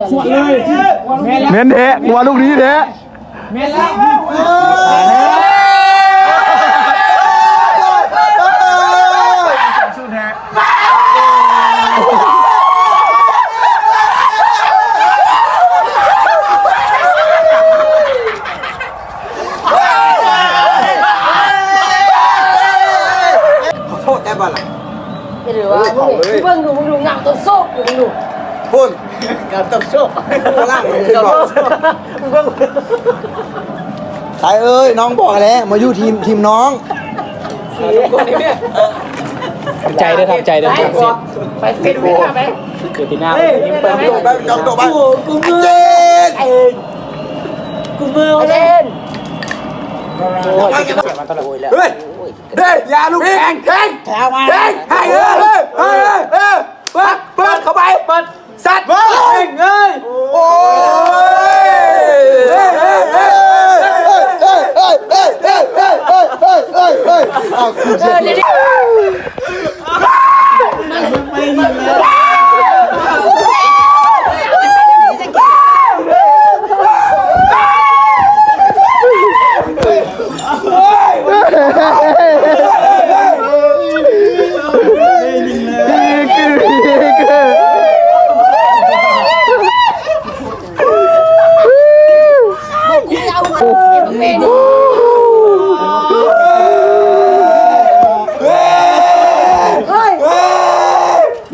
ແມ່ນແທ້ ກູວ່າລູກນີ້ແທ້. ແມ່ນແລ້ວ ໂທດໄດ້ບໍ່ລະ? ເອີ ວ່າ ເບິ່ງດູ ເບິ່ງດູ ງາມຕົວໂຊກ ເບິ່ງດູ ພຸ້ນ ການຕົວໂຊກ ຝຣັ່ງເຫັນບໍ່? ໃສເອີຍ ນ້ອງບອກແລ້ວ ມາຢູ່ທີມ ທີມນ້ອງ ໃຈເດີ ທັບໃຈເດີ ໄປເຟດ ໄປເຟດ ໄປເຟດ ເອີ ຕີໜ້າ ເອີ ຍິງເປີດ ໂດດໄປ ໂດດໄປ ໂອ້ ກູເມີ ເຈັດ ກູເມີ ເອີ ໂອ້ຍ ເຮີ້ຍ ເຮີ້ຍ ຢ່າລູກ ແທງ ແທງ ແທງ ໃຫ້ ເອີ ເອີ ເອີ ເປີດ ເປີດເຂົ້າໄປ ເປີດ ສັດ ເຮີ້ຍ ເຮີ້ຍ ໂອ້ຍ ເຮີ້ຍ ເຮີ້ຍ ເຮີ້ຍ ເຮີ້ຍ ເຮີ້ຍ ເຮີ້ຍ ເຮີ້ຍ ເຮີ້ຍ ເຮີ້ຍ ເຮີ້ຍ ເຮີ້ຍ ເຮີ້ຍ ເຮີ້ຍ ເຮີ້ຍ ເຮີ້ຍ ເຮີ້ຍ ເຮີ້ຍ ເຮີ້ຍ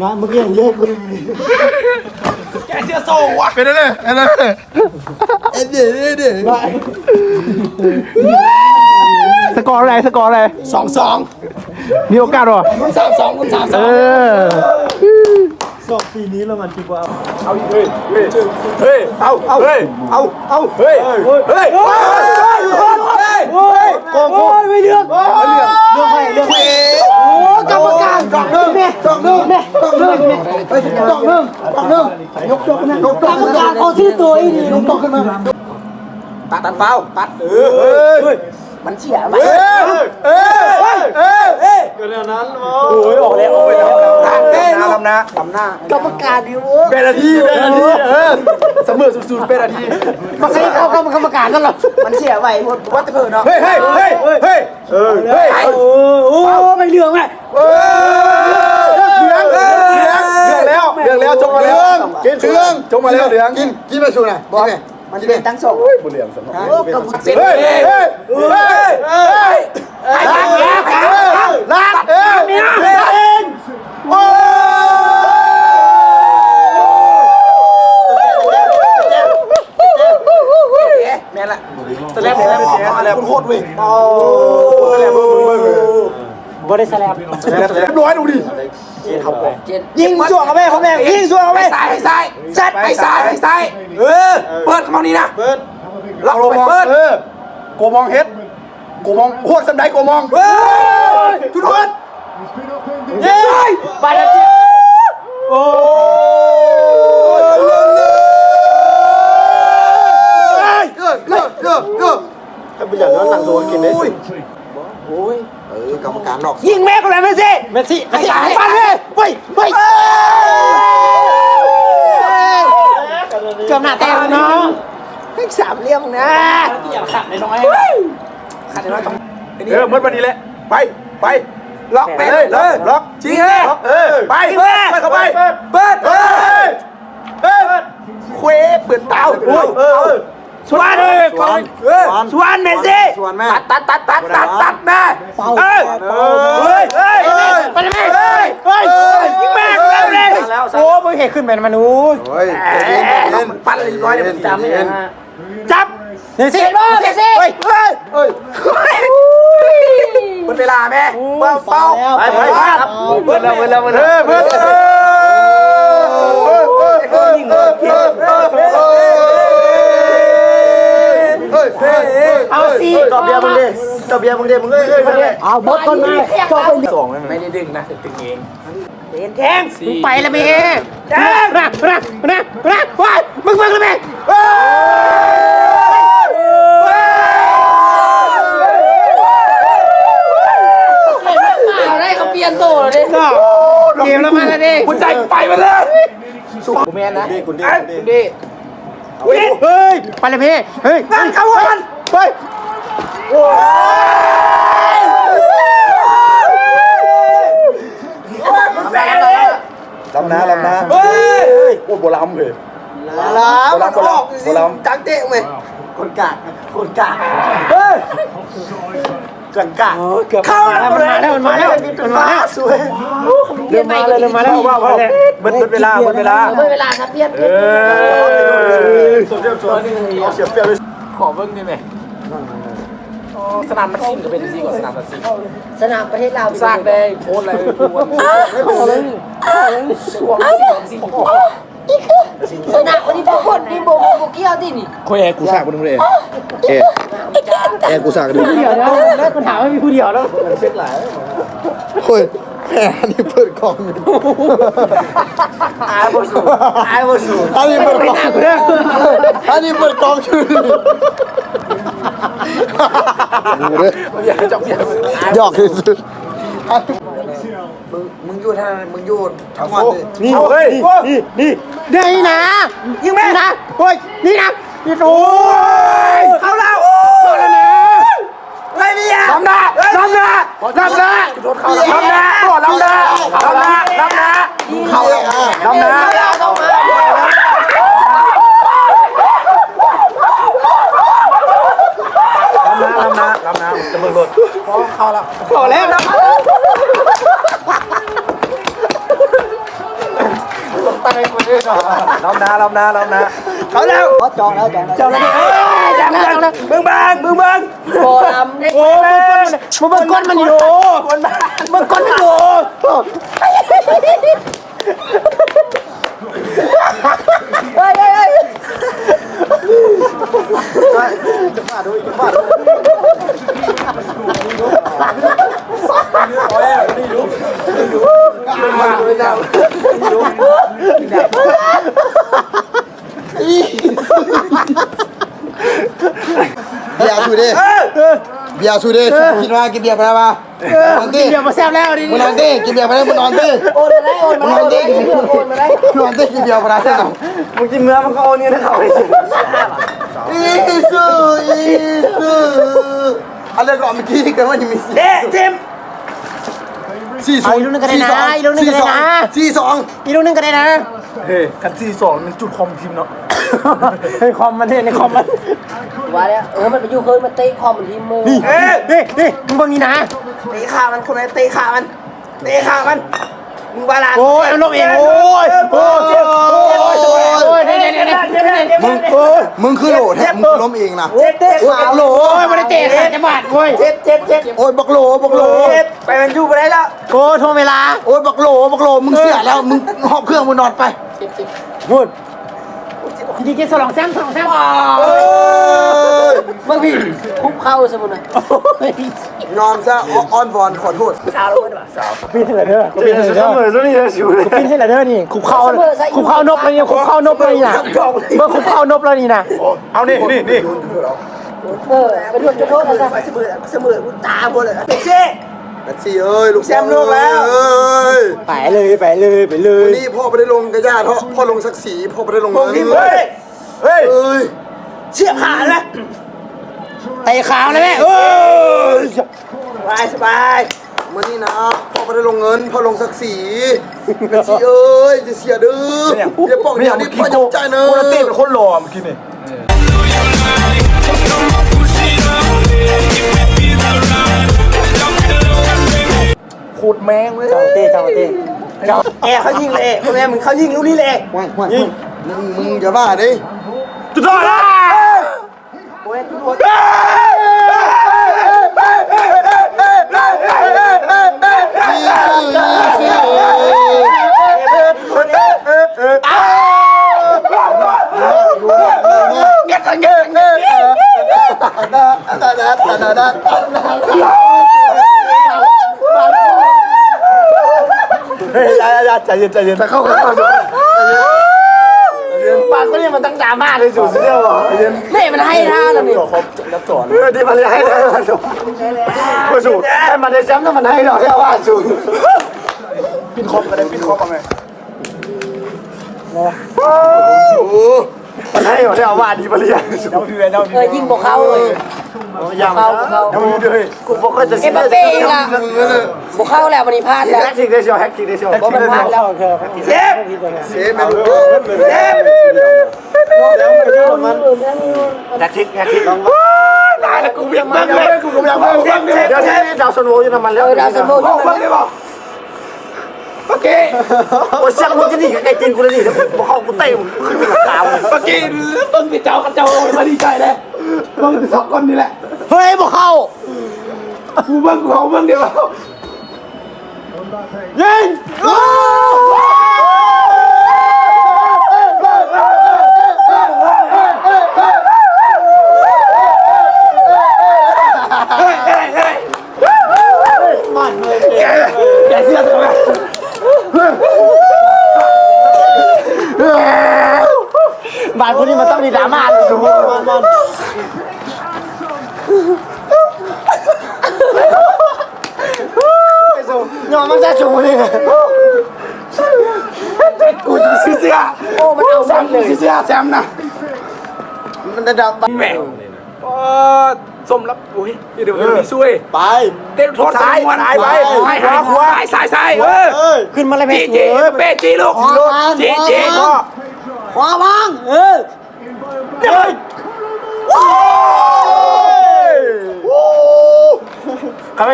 ງານເມື່ອກີ້ເລີກ ແກເຊື່ອໂຊວະ ເປັນໄດ໋ ເປັນໄດ໋ ເອັດເດ ເອັດເດ ສະກໍເທົ່າໃດ? ສະກໍເທົ່າໃດ? ສອງສອງ ມີໂອກາດບໍ່? ລຸ້ນສາມສອງ ລຸ້ນສາມສອງ ເອີ ສອງປີນີ້ລະມັນຊິບໍ່ເອົາ ເອົາອີກ ເຮີ້ຍ ເຮີ້ຍ ເຮີ້ຍ ເອົາ ເອົາ ເຮີ້ຍ ເອົາ ເອົາ ເຮີ້ຍ ເຮີ້ຍ ໂອ້ຍ ໂອ້ຍ ໂອ້ຍ ໂກງ ໂອ້ຍ ໄປເລື່ອງ ເລື່ອງໃຜ ເລື່ອງໃຜ ໂອ້ ກຳມະການ ດອກໜຶ່ງ ດອກໜຶ່ງ ດອກໜຶ່ງ ໄປ ດອກໜຶ່ງ ດອກໜຶ່ງ ຍົກ ຍົກ ຍົກ ກຳມະການເອົາທີ່ຕົວອີ່ຫຼີ ຍົກ ຍົກຂຶ້ນມາ ຕັດ ຕັດ ຟາວ ຕັດ ເອີ ເຮີ້ຍ ມັນເສຍໄວ້ ເອີ ເອີ ເອີ ກໍແນວນັ້ນ ໂອ້ຍ ອອກແລ້ວ ອອກໄປແລ້ວ ຕາມເຕະເນາະ ລຳໜ້າ ລຳໜ້າ ກຳມະການນີ້ ໂອ້ຍ ແປດນາທີ ແປດນາທີ ເອີ ສະເໝີສູນສູນ ແປດນາທີ ມາໃຫ້ເຂົ້າກຳມະການກັນລະ ມັນເສຍໄວ້ ວັດເທີເນາະ ເຮີ້ຍ ເຮີ້ຍ ເຮີ້ຍ ເຮີ້ຍ ເອີ ເຮີ້ຍ ໂອ້ ໂອ້ ໃບເຫຼືອງແມ່ ເອີ ເຫຼືອງ ເຫຼືອງ ເຫຼືອງແລ້ວ ເຫຼືອງແລ້ວ ຈົງມາແລ້ວ ເຫຼືອງ ຈົງມາແລ້ວ ເຫຼືອງ ກິນ ກິນມາສູ່ນະ ບໍ່ ກິນແມ່ ມັນເປັນຕັ້ງສອງ ໂອ້ຍ ບໍ່ເຫຼືອງຊັ້ນເນາະ ໂອ້ ກະບຸເຈັດ ເຮີ້ຍ ເຮີ້ຍ ເຮີ້ຍ ເຮີ້ຍ ລ້າງ ລ້າງ ລ້າງ ໂອ້ຍ ແມ່ນລະ ສະແລັບ ສະແລັບ ສະແລັບ ໂຄດເວີຍ ໂອ້ ສະແລັບ ບໍ່ໄດ້ສະແລັບ ສະແລັບ ສະແລັບ ຮ້ອຍດູດິ ຍິງສວນເຂົ້າໄປ ພໍ່ແມ່ ຍິງສວນເຂົ້າໄປ ໃຫ້ຊ້າຍ ໃຫ້ຊ້າຍ ຊັດ ໃຫ້ຊ້າຍ ໃຫ້ຊ້າຍ ເອີ ເປີດເຂົ້ານີ້ນະ ເປີດ ລັອກ ໂກມອງ ເປີດ ເອີ ໂກມອງເຮັດ ໂກມອງ ໂຫດສ່ຳໃດໂກມອງ ເຮີ້ຍ ຈຸດໂຫດ ເຮີ້ຍ ບາດເຈັບ ໂອ້ຍ ເອີ ເອີ ເອີ ເອີ ຖ້າບໍ່ຢາກນອນຫຼັງໂຊກິນໄດ້ ໂອ້ຍ ໂອ້ຍ ເອີ ກຳມະການນອກ ຍິງແມ່ກະແລ້ວ ເມດຊີ ເມດຊີ ໃຫ້ສາຍ ຟັນເລີຍ ໄປ ໄປ ເກືອບໜ້າແຕກເນາະ ເຮັດສາມຫຼ່ຽມນະ ຂາດນ້ອຍໆ ຂາດນ້ອຍໆ ເອີ ໝົດບັດນີ້ແຫຼະ ໄປ ໄປ ລັອກ ເອີ ລັອກ ລັອກ ຈີ ລັອກ ເອີ ໄປ ເປີດ ເປີດເຂົ້າໄປ ເປີດ ເອີ ເອີ ເຄວ ເປີດຕາ ໂອ້ຍ ເອີ ສວນ ເອີ ສວນ ເອີ ສວນ ສວນແມ່ຊິ ສວນແມ່ ຕັດ ຕັດ ຕັດ ຕັດ ຕັດ ຕັດແມ່ ເປົ່າ ເອີ ເປົ່າ ເອີ ເອີ ເອີ ໄປແມ່ ເອີ ເອີ ຍິງແມ່ ເອີ ໂອ້ ມຶງເຮັດຂຶ້ນແມ່ນມັນ ໂອ້ຍ ໂອ້ຍ ໃຈເຢັນ ໃຈເຢັນ ປັດລຽບຮ້ອຍ ເດີ ຈັບ ເດຊິ ເດຊິ ເຮີ້ຍ ເຮີ້ຍ ເຮີ້ຍ ເບິດເວລາແມ່ ໂອ້ຍ ເປົ່າ ເປົ່າ ໄປ ໄປ ໄປ ເບິດແລ້ວ ເບິດແລ້ວ ເບິດແລ້ວ ເອີ ເບິດ ເອີ ເອົາຊິ ເຈົ້າເບຍມຶງເດ້ ເຈົ້າເບຍມຶງເດ້ ມຶງເອີຍ ເອີຍ ເອົາ ເບິດກ່ອນນະ ເຈົ້າໄປ ສອງ ໄມ່ໄດ້ດຶງນະ ດຶງເອງ ເຫັນແທງ ມຶງໄປລະແມ່ ເອີ ນະ ນະ ນະ ນະ ວ້າຍ ມຶງເບິ່ງລະແມ່ ເອີ ເກມລະມາລະເດ້ ເກມລະມາລະເດ້ ຫົວໃຈໄປໝົດເລີຍ ສູ້ ແມ່ນນະ ກຸນເດ ກຸນເດ ເດ ເດ ເດ ເຮີ້ຍ ໄປເລີຍພີ່ ເຮີ້ຍ ນັ້ນເຂົ້າຫັ້ນ ເຮີ້ຍ ໂອ້ຍ ໂອ້ຍ ມັນແປງເລີຍ ລຳໜ້າ ລຳໜ້າ ເຮີ້ຍ ໂອ້ຍ ບໍ່ລຳເລີຍ ລຳ ບໍ່ລຳ ມັນອອກ ບໍ່ລຳ ຈັ່ງເຕະເວີຍ ຄົນກາກ ຄົນກາກ ເຮີ້ຍ. ຈັງກະ ເອີ ເກືອບ ເຂົ້າມາ ມັນມາແລ້ວ ມັນມາແລ້ວ ມັນມາແລ້ວ ສວຍ ເລີ່ມມາແລ້ວ ເລີ່ມມາແລ້ວ ເວົ້າ ເວົ້າ ເບິດ ເບິດເວລາ ເບິດເວລາ ເບິດເວລາ ສະພຽບ ເອີ ເອົາເສຍປຽບເລີຍ ຂໍເບິ່ງໄດ້ແມ ໂອ້ ສະໜາມຕັດສິນກໍເປັນຈັ່ງຊີ້ບໍ ສະໜາມຕັດສິນ ສະໜາມປະເທດລາວ ສາກແດ່ ໂພດແລ້ວ ຊະນະ ອັນນີ້ບໍ່ຄົນນີ້ ບໍ່ ບໍ່ ບໍ່ກ່ຽວຕິນີ້ ຂ້ອຍແອ ກູສາກບໍ່ໄດ້ ແອ ແອ ກູສາກ ດຽວໆ ແລ້ວມັນຖາມວ່າມີຜູ້ດຽວແລ້ວ ໂອ້ຍ ແອ ອັນນີ້ເປີດກ້ອງຢູ່ ອາຍບໍ່ສູ ອາຍບໍ່ສູ ອັນນີ້ເປີດກ້ອງ ອັນນີ້ເປີດກ້ອງຢູ່ ຢອກຊື່ໆ ມຶງ ມຶງຢູ່ທາງ ມຶງຢູ່ທາງວັດເດ້ ນີ້ ເຮີ້ຍ ນີ້ ນີ້ ນີ້ນະ ຍິງແມ່ນນະ ໂອ້ຍ ນີ້ນະ ນີ້ ໂອ້ຍ ເຂົ້າແລ້ວ ເຂົ້າແລ້ວນະ ເຮີ້ຍ ເມຍ ລຳໜ້າ ລຳໜ້າ ລຳໜ້າ ລຳໜ້າ ລຳໜ້າ ລຳໜ້າ ເຂົ້າແລ້ວ ລຳໜ້າ ລຳໜ້າ ລຳໜ້າ ລຳໜ້າ ຈະເບິ່ງໂລດ ເຂົ້າແລ້ວ ເຂົ້າແລ້ວ ລຳໜ້າ ລຳໜ້າ ລຳໜ້າ ເຂົ້າແລ້ວ ອໍ ຈອງແລ້ວ ຈອງແລ້ວ ຈອງແລ້ວ ເອີ ຈອງແລ້ວ ເບິ່ງເບິ່ງ ເບິ່ງເບິ່ງ ບໍ່ລຳເດ້ ໂອ້ ເບິ່ງກ້ອນມັນ ເບິ່ງກ້ອນມັນຢູ່ ເບິ່ງກ້ອນມັນຢູ່ ເຮີ້ຍ ເຮີ້ຍ ເຮີ້ຍ ເບຍຊູເດ້ ເບຍຊູເດ້ ເອີ ຄິດວ່າກິນເບຍບໍ່ໄດ້ວ່າ ເອີ ກິນເບຍບໍ່ແຊບແລ້ວນີ້ ມື້ນອນຕິ ກິນເບຍບໍ່ໄດ້ ມື້ນອນຕິ ໂອນມາໄດ້ ໂອນມາໄດ້ ໂອນມາໄດ້ ຄືນອນຕິ ກິນເບຍບໍ່ໄດ້ ມຶງກິນເມືອມັນກໍໂອນເງິນໃຫ້ເຂົາ ອີຊູ ອີຊູ ອັນເດີກອນເມື່ອກີ້ກໍວ່າຍັງມີສີ່ ເຕະ ເຕັມ ສີ່ສູນ ອີກລູກໜຶ່ງກໍໄດ້ນະ ສີ່ສອງ ອີກລູກໜຶ່ງກໍໄດ້ນະ ສີ່ສອງ ອີກລູກໜຶ່ງກໍໄດ້ນະ ເຮີ້ຍ ຄັນສີ່ສອງມັນຈຸດຄອມທີມເນາະ ເຮີ້ຍ ຄອມມັນເຮັດໃນຄອມມັນ ວ່າແລ້ວ ເອີ ມັນໄປຢູ່ເຮີນ ມັນເຕະຄອມມັນທີມເມີ ນີ້ ເອີ ນີ້ ນີ້ ມຶງເບິ່ງນີ້ນະ ເຕະຂາມັນ ຄົນໃດເຕະຂາມັນ ເຕະຂາມັນ ມຶງວ່າລານ ໂອ້ຍ ເອົານົບເອງ ໂອ້ຍ ໂອ້ຍ ໂອ້ຍ ໂອ້ຍ ໂອ້ຍ ມຶງ ໂອ້ຍ ມຶງຄືໂຫຼແທ້ ມຶງລົ້ມເອງນະ ເຈັບ ເຈັບ ໂອ້ຍ ບັກໂຫຼ ໂອ້ຍ ບໍ່ໄດ້ເຕະຂາຈັກບາດ ໂອ້ຍ ເຈັບ ເຈັບ ເຈັບ ໂອ້ຍ ບັກໂຫຼ ບັກໂຫຼ ເຈັບ ໄປມັນຢູ່ບໍ່ໄດ້ແລ້ວ ໂອ້ຍ ຖ່ວງເວລາ ໂອ້ຍ ບັກໂຫຼ ບັກໂຫຼ ມຶງເສຍແລ້ວ ມຶງຫອບເຄື່ອງມຶງນອນໄປ ເຈັບ ເຈັບ ພຸ້ນ ທີດີເຈ ສະຫຼອງແຊມ ສະຫຼອງແຊມ ເອີຍ ເບິ່ງພີ້ ຄຸບເຂົ່າຊະພຸ້ນນະ ຍອມຊະ ອ້ອນວອນຂໍໂທດ ຊາວແລ້ວເບິດຫວາ ປິດໃຫ້ລະເດີ ປິດໃຫ້ລະເດີ ປິດໃຫ້ລະເດີນີ້ ຄຸບເຂົ່າ ຄຸບເຂົ່ານົບລະນີ້ ຄຸບເຂົ່ານົບລະນີ້ນະ ເບິ່ງຄຸບເຂົ່ານົບລະນີ້ນະ ເອົານີ້ ນີ້ ນີ້ ເອີ ໄປດວນຈຸດໂທດເລີຍ ໄປສະເໝີ ສະເໝີຕາບໍ່ເລີຍ ເຊັກ ແມັດຊີເອີຍ ລູກແຊມໂລກແລ້ວ ເອີຍ ໄປເລີຍ ໄປເລີຍ ໄປເລີຍ ມື້ນີ້ພໍ່ບໍ່ໄດ້ລົງກະຢ່າເທາະ ພໍ່ລົງສັກສີ ພໍ່ບໍ່ໄດ້ລົງ ລົງທີມເອີຍ ເຮີ້ຍ ເອີຍ ສຽບຂາແລ້ວ ເຕະຂາແລ້ວແມ່ ເອີຍ ສະບາຍ ສະບາຍ ມື້ນີ້ນະ ພໍ່ບໍ່ໄດ້ລົງເງິນ ພໍ່ລົງສັກສີ ແມັດຊີເອີຍ ຢ່າເສຍເດີ ຢ່າປອກ ເມື່ອກີ້ ນີ້ພໍ່ຢອມຈ່າຍເນີ ໂຄນລະເຕະເປັນຄົນຫຼໍ່ເມື່ອກີ້ນີ້ ໂຄດແມ່ງເວີຍ ເຈົ້າເຕະ ເຈົ້າເຕະ ເຈົ້າ ແອ ເຂົາຍິງແຫຼະ ພໍ່ແມ່ມຶງ ເຂົາຍິງລູກນີ້ແຫຼະ ຫວາຍ ຫວາຍ ຫວາຍ ມຶງ ມຶງຢ່າບ້າເດ້ ຈຸດໂທດ ໂອ້ຍ ຈຸດໂທດ ເຮີ້ຍ ຢ່າ ຢ່າ ຢ່າ ໃຈເຢັນ ໃຈເຢັນ ເຂົ້າ ເຂົ້າ ເຂົ້າ ປາກຄົນນີ້ມັນຕັ້ງດາມາເລີຍ ສູເຊື່ອບໍ່ ໃຈເຢັນ ນີ້ມັນໃຫ້ທ່ານແລ້ວນີ້ ຂໍຈັບຈອນ ເອີ ທີ່ມັນໃຫ້ທ່ານ ບໍ່ສູ ໃຫ້ມັນໄດ້ແຊມນຳມັນໃຫ້ດອກ ແລ້ວວ່າສູ ປິ່ນຄອບກໍໄດ້ ປິ່ນຄອບເອົາແມ່. ໂອ້ ໄດ້ ໄດ້ເອົາວ່າດີມາລຽນ ເອີ ຍິງບໍ່ເຂົ້າເລີຍ ບໍ່ເຂົ້າ ບໍ່ເຂົ້າ ຍັງມີເດີ ກູບໍ່ຄ່ອຍຈະ ເອັມບາເປອີກລະ ບໍ່ເຂົ້າແລ້ວ ບາດນີ້ພາດແລ້ວ ແຮັດທຣິກໄດ້ຊຽວ ແຮັດທຣິກໄດ້ຊຽວ ບໍ່ແມ່ນພາດແລ້ວ ເຊຟ ເຊຟແມ່ນລູກ ເຊຟ ແຮັດທຣິກ ແຮັດທຣິກ ໂອ້ຍ ຕາຍແລ້ວ ກູບໍ່ຢາກເບິ່ງເລີຍ ກູບໍ່ຢາກເບິ່ງ ດາວຊັນໂວຢູ່ນຳມັນແລ້ວ ເອີ ດາວຊັນໂວຢູ່ນຳມັນແລ້ວ ປາເກະ ໂອ້ຍ ສຽງມຶງຈະໜີໃກ້ຕີນກູແລ້ວນີ້ ບໍ່ເຂົ້າກູເຕະມຶງຂຶ້ນຫຼັງຄາ ປາເກະ ເບິ່ງແຕ່ເຈົ້າ ເຂົາເຈົ້າມາດີໃຈແລ້ວ ເບິ່ງແຕ່ສອງຄົນນີ້ແຫຼະ ເຮີ້ຍ ບໍ່ເຂົ້າ ກູເບິ່ງ ກູເຂົ້າເບິ່ງດຽວ ຍິງ ໂອ້ ບາດຜູ້ນີ້ມັນຕ້ອງມີດຣາມາ ຍອມມັນຊະຊຸມນີ້ ກູຊິເຊື່ອ ໂອ້ ມັນເອົາຊັ້ນເລີຍ ກູຊິເຊື່ອແຊມນະ ມັນໄດ້ດຳ ແໝ່ ປາດ ສົມລັບ ໂອ້ຍ ດຽວ ເອີ ມີຊ່ວຍ ໄປ ເຕະໂທດ ຊ້າຍ ສາຍ ໄປ ໄປ ຂວາ ຂວາ ຊ້າຍ ຊ້າຍ ເອີ ຂຶ້ນມາແລ້ວແມ່ ຈີ ຈີ ເອີ ເປ້ ຈີ ລູກ ຈີ ຈີ ຈີ ຂໍ ຂໍວາງ ເອີ ເອີ ໂອ້ຍ ໂອ້ ເຂົ້າໄປ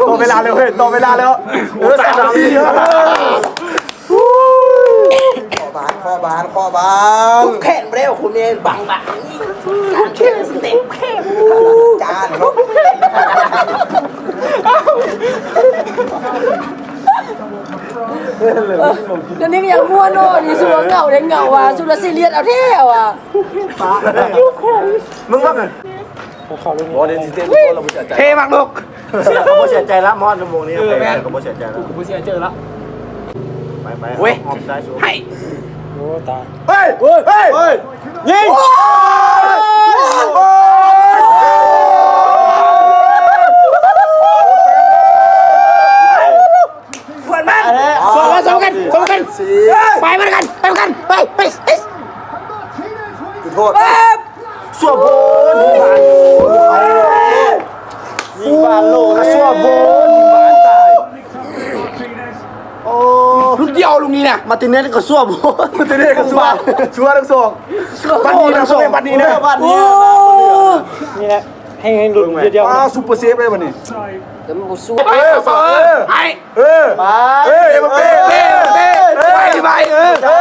ຕໍ່ເວລາແລ້ວເຮີ້ຍ ຕໍ່ເວລາແລ້ວ ເອີ ສາມນາທີ ຂໍບານ ຂໍບານ ຂໍບານ ແຂນບໍ່ໄດ້ ຄຸນແມ່ນບັງບານ ແຂນເຕັມແຂນ ຈານເນາະ ດຽວນີ້ກໍຍັງມ່ວນເນາະ ນີ້ສຸດເຫງົາເດ້ ເຫງົາວ່າ ສຸດລະຊີຣຽສເອົາແທ້ວ່າ ມຶງວ່າໄງ? ບໍ່ໄດ້ຊິເຕັ້ນ ເທມັກລູກ ເສືອກໍບໍ່ເສຍໃຈລະ ມອດໃນວົງນີ້ ເອີ ແມ່ນ ເສືອກໍບໍ່ເສຍໃຈລະ ກູກໍບໍ່ເສຍໃຈລະ ໄປໆ ໂອ້ຍ ອ້ອມຊ້າຍສຸດ ໃຫ້ ໂອ້ ຕາຍ ເຮີ້ຍ ເຮີ້ຍ ຍິງ ໂອ້ຍ ໂອ້ຍ ເພື່ອນມັນ ສວນມາ ສວນກັນ ສວນກັນ ໄປມັນກັນ ໄປມັນກັນ ໄປ ໄປ ໄປ ຈຸດໂທດ ສວບໂບນ ຍິງບານໂລ ສວບໂບນ ຍິງບານຕາຍ ໂອ້ ລູກດຽວລູກນີ້ນະ ມາຕິເນສກໍສວບໂບນ ມາຕິເນສກໍສວບ ສວບທັງສອງ ບັດນີ້ນະ ສວບບັດນີ້ນະ ບັດນີ້ ໂອ້ ນີ້ແຫຼະ ໃຫ້ ໃຫ້ຫຼຸດດຽວ ອ້າວ ຊຸບເປີເຊບເລີຍບັດນີ້ ແຕ່ມັນບໍ່ສູ້ ເອີ ເອີ ໃຫ້ ເອີ ໄປ ເອີ ເອັມບາເປ ເປັນ ເປັນ ເປັນ ໄປ ໄປ ເອີ ເອີ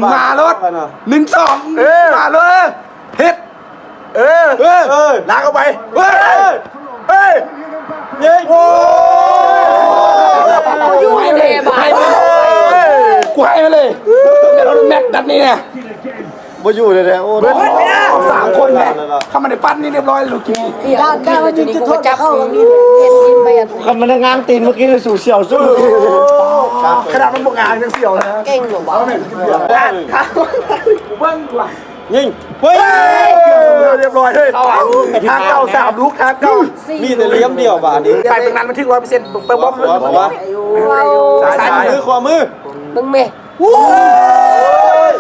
ມາໂລດ ໜຶ່ງ ສອງ ເອີ ມາໂລດ ເຮັດ ເອີ ເອີ ລາກເຂົ້າໄປ ເອີ ເອີ ຍິງ ໂອ້ ກູໃຫ້ເລີຍ ກູໃຫ້ມາເລີຍ ແມັດນັດນີ້ນະ ບໍ່ຢູ່ແທ້ໆ ໂອ້ ເບິດ ສາມຄົນແຫຼະ ເຂົ້າມາໃນປັ້ນນີ້ຮຽບຮ້ອຍແລ້ວ ລູກນີ້ ດ້ານ ດ້ານວ່າຈຸດ ຈຸດໂທດເຂົ້າ ເຫັນ ເຫັນໄປ ຄັນມັນງາງຕີນເມື່ອກີ້ ສູສຽວສຸດ ຂະໜາດມັນບໍ່ງາງຍັງສຽວນະ ເກັ່ງຢູ່ບໍ່ ເບິ່ງວ່າ ຍິງ ເຮີ້ຍ ຮຽບຮ້ອຍເລີຍ ທາງເກົ່າສາມລູກ ທາງເກົ່າ ມີແຕ່ຫຼ່ຽມດຽວບາດນີ້ ໄປເບິ່ງນັ້ນມັນຖືກຮ້ອຍເປີເຊັນ ເບິ່ງ ເບິ່ງ ເບິ່ງ ຊ້າຍ ຊ້າຍມື ຂວາມື ເບິ່ງແມ່ ໂອ້ຍ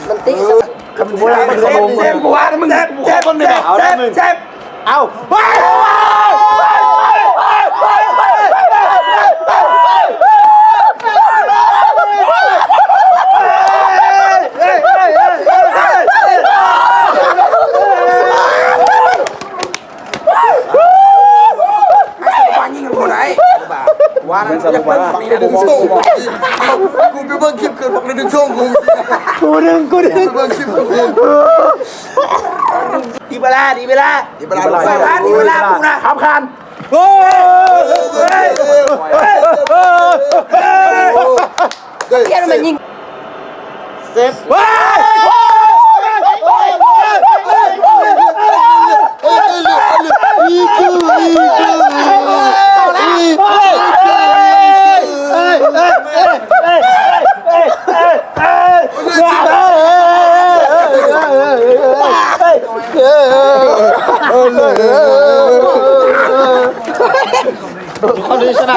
ມັນຕິ ເຊັບ ເຊັບ ກູວ່ານະ ມຶງ ເຈັບ ເຈັບ ເຈັບ ເອົາລະ ເຈັບ ເຈັບ ເອົາ ໃຫ້ສາລະບາຍິງກັນບໍ່ໄດ້ ວ່ານັ້ນ ຢາກເບິ່ງບັກນີ້ ດຶງໂສ້ ກູໄປເບິ່ງຄລິບເກີດບັກນີ້ດຶງໂສ້ ກູ ກູດຶງ ກູດຶງ ໄປເບິ່ງຄລິບ ດີເວລາ ດີເວລາ ດີເວລາ ດີເວລາ ດີເວລາ ກູນະ ຂ້າມຄານ ໂອ້ຍ ເຮັດໃຫ້ມັນຍິງ ເຊບ ເຮີ້ຍ ຄົນທີ່ຊະນະ